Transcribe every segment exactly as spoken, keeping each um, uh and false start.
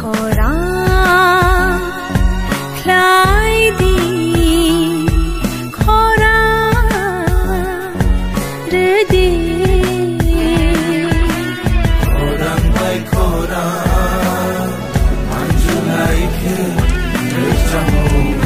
Khorang khlai di, khorang rw di. Khorang bai khorang manjulai khe rwchapmung.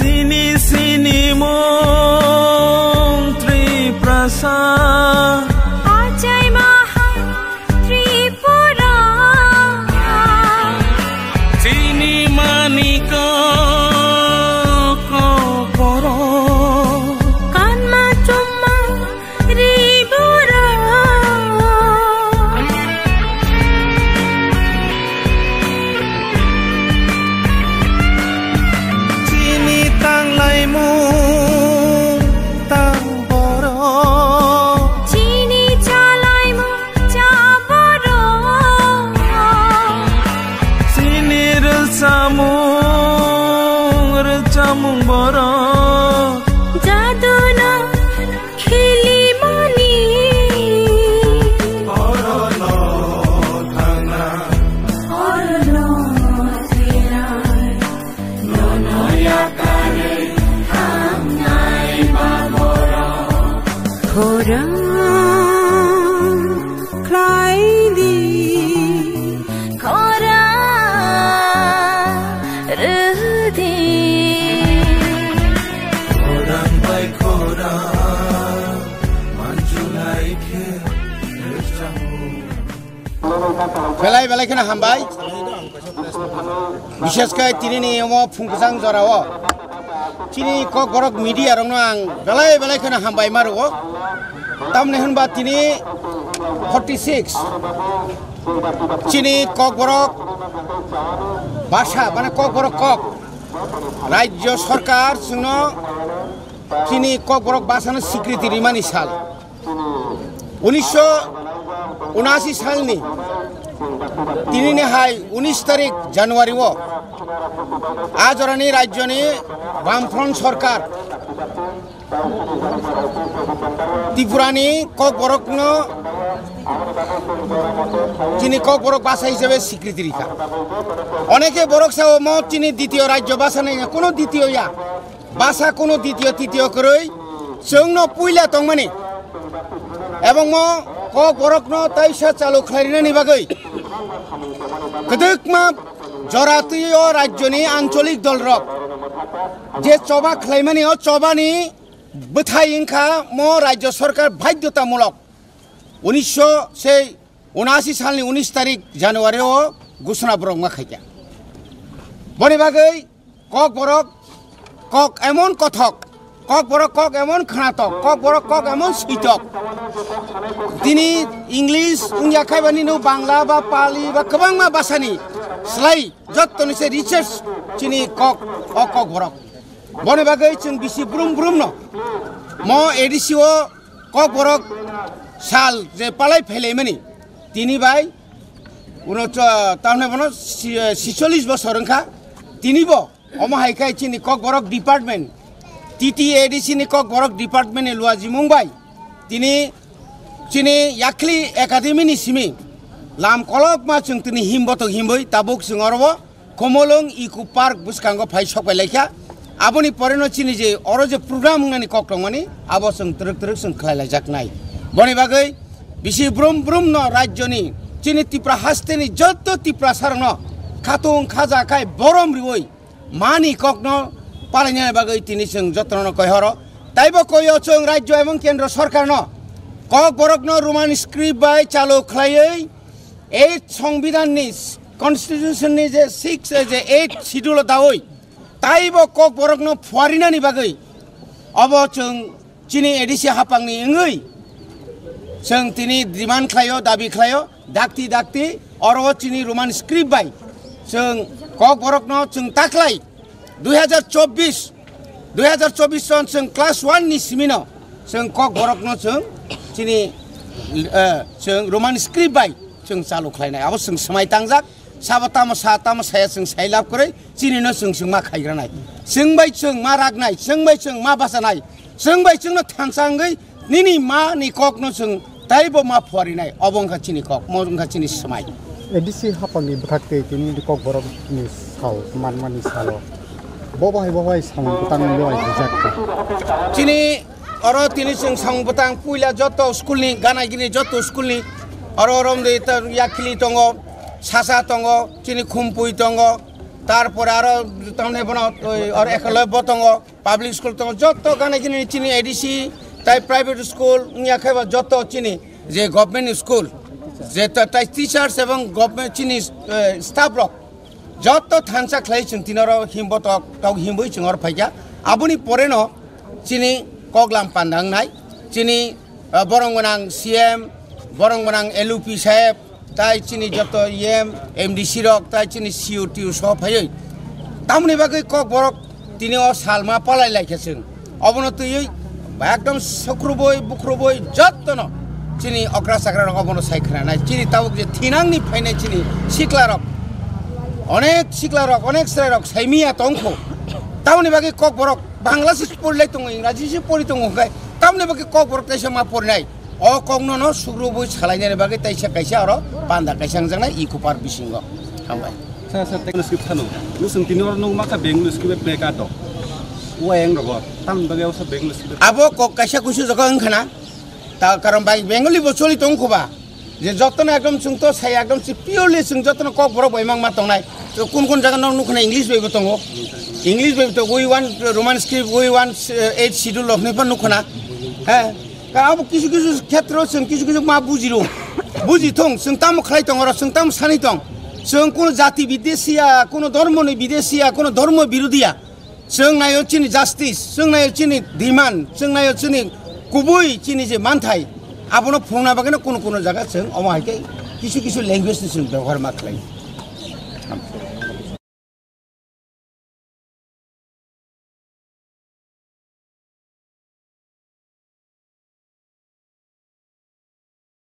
Sini, sini mung Triprasa. Achai maha Tripura. Chini mani kok, kok borok. Kanma chumma ri borok. Chini tanglaimung tang borok. Chini chalaimung cha borok. Chini rwchapmung, rwchapmung borok. Jaduna khilimani. Orono thangna. Orono thwinai. Nono yakarwi hamnai ba borok. Khorang khlai di, khorang rw di. Khorang bai khorang manjulai khe rwchapmung. Belai belai kheno hambai. Bishes khe tinini omo phung kwchang jorao chini Kokborok media rokno ang belai belai kheno hambai ma rwo. Tamni hwnba tini forty six chini Kokborok basa, mane Kokborok kok, Rajyo Sorkar chwngno chini Kokborok basano sikriti rimani sal. Unisho unasi salni tinini hai unis tarik January o a jorani rajyoni Bamfront Sorkar Tripurani Kokborokno chini Kokborok basa hisabe sikriti rikha. Oneke borok sao mo chini ditiyo rajyo basa nai, kono ditiyo ya. Basa kono ditiyo titiyo kwrwi, chwngno puila tongmani. Ebong mo Kokborokno taisa chalu khlainani bagwi kwdwkma jora twi o rajyoni ancholik dolrok je choba khlaimani, o chobani bwthai wngkha mo rajyo sorkar badhyotamulok unisho sei unasi salni unis tarik January o gusuna borok ma khaikha. Boni bagwi Kokborok kok emon kothok, Kokborok kok emon khnatok, Kokborok kok emon switok. Tini English wngya khaibani no Bangla ba Pali ba kwbangma basani slai jottoni se research chini kok o Kokborok. Boni bagwi chwng bisi brum brum no mo A D C o Kokborok sal je palai phailaimani tini bai uno cho-, tamne bono si-, sicholish bosor wngkha. Tini bo omo hai khai chini Kokborok department, T T A D C ni Kokborok department ni luajimung bai tini chini Yakhli Academy ni simi lam kolokma chwng tini himbotok himboi tabuk chwng oro o Khumulwng Eco Park bwskango phai sok pai laikha. Aboni poreno chini je oro je program wngnani kok tongmani, abo chwng twrwk twrwk chwng khlai laijaknai. Boni bagwi Bisi brum brum no rajyoni chini Tipra hasteni jotto Tiprasarokno khatung khaja khai borom riwi mani kokno palainani bagwi tini chwng jotono koihoro. Taibo koyo chwng rajyo ebong kendro sorkarno Kokborokno Roman script bai chalu khlaiwi eight Songbidanni, Constitution ni je six, je eight schedule o dawi taibo Kokborokno phuarinani bagwi obo chwng chini A D C hapangni wngwi chwng tini demand khlaio, dabi khlaio, dakti dakti oro chini Roman script bai chwng Kokborokno chwng taklai dui hajar chobbish, dui hajar chobbish son chwng class one ni simino chwng Kokborokno chwng chini, eh, chwng Roman script bai chwng chalu khlainai. Abo chwng swmai tangjak, sabo tamo sa, tamo saya chwng sai lab kwrwi, chini no chwng chwng ma khaigranai. Chwng bai chwng ma ragnai, chwng bai chwng ma bachanai, chwng bai chwngno thansa wngwi nini ma ni kokno chwng taibo ma phuarinai. Obo wngkha chini kok, mo wngkha chini swmai. A D C hapangni bwkhak tei tini Kokborokni sal manmani salo bo bai bo bai samung kwtang bo bai rijak kha. Chini oro tini chwng samung bwtang puila joto school ni gana gini joto school ni oro romri ta yakhili tongo, sasa tongo, chini khumpui tongo, tarpore aro tamne bono oi oro ekoloi bo tongo, public school tongo, joto gana gini chini A D C tai private school wngya khe ba joto chini je government school je ta-, tai teachers ebong government chini, eh, staff rok joto thansa khlai chwng tini oro himbo tok tok himboi chwng oro phaikha. Aboni pore no chini koklam panda wngnai, chini, ah, borong gwnang C M, borong gwnang L U P saheb, tai chini joto E M, M D C rok, tai chini C O T O so phaiwi. Tamoni bagwi Kokborok tini o salma palai laikha chwng. Obono twiwi ekdom sukrubui bukrubui jottono chini okra chakra rok obono sai khwnanai. Chini tabuk je thinangni phainai chini sikla rok, onek sikla rok, onek chwrai rok saimiya tongkho. Tamoni bagwi Kokborok Bangla se pori lai tongo, Ingraji se pori tongo hwnkhe tamoni bagwi Kokborok teisa ma porinai. O kokno no sukrubui salainani bagwi teisa kaisa oro panda kaisa wngjaknai eco park bisingo. Hambai. Sir, sir, Bengali script phano. Nusung tini oro nung makha Bengali script play card do. Uwa eng rogo. Tam bagwi usa Bengali script. Abo kok kaisa kusu jaga wngkhana. Ta karon bai Bengali bo choli tongkho ba. Je jotono ekdom chwng to sai ekdom si purely chwng jotono Kokborok bai mang ma tongnai. To kun kun jaga no nukhna English bai bo tongo. English bai to we want Roman script, we want, eh, eight schedule of ni pa nukhna. He. Ka abo kisu kisu khetro chwng kisu kisu ma bujiro. Buji thong, chwng tamo khlai tong oro, chwng tamo sani tong. Chwng kuno jati bidesiya, kuno dhormo ni bidesiya, kuno dhormo birudiya. Chwng naio chini justice, chwng naio chini demand, chwng naio chini kubui chini je manthai. Abono phunukna bagwino kuno kuno jaga chwng omo hai khe kisu kisu language ni chwng bebohar ma khlai.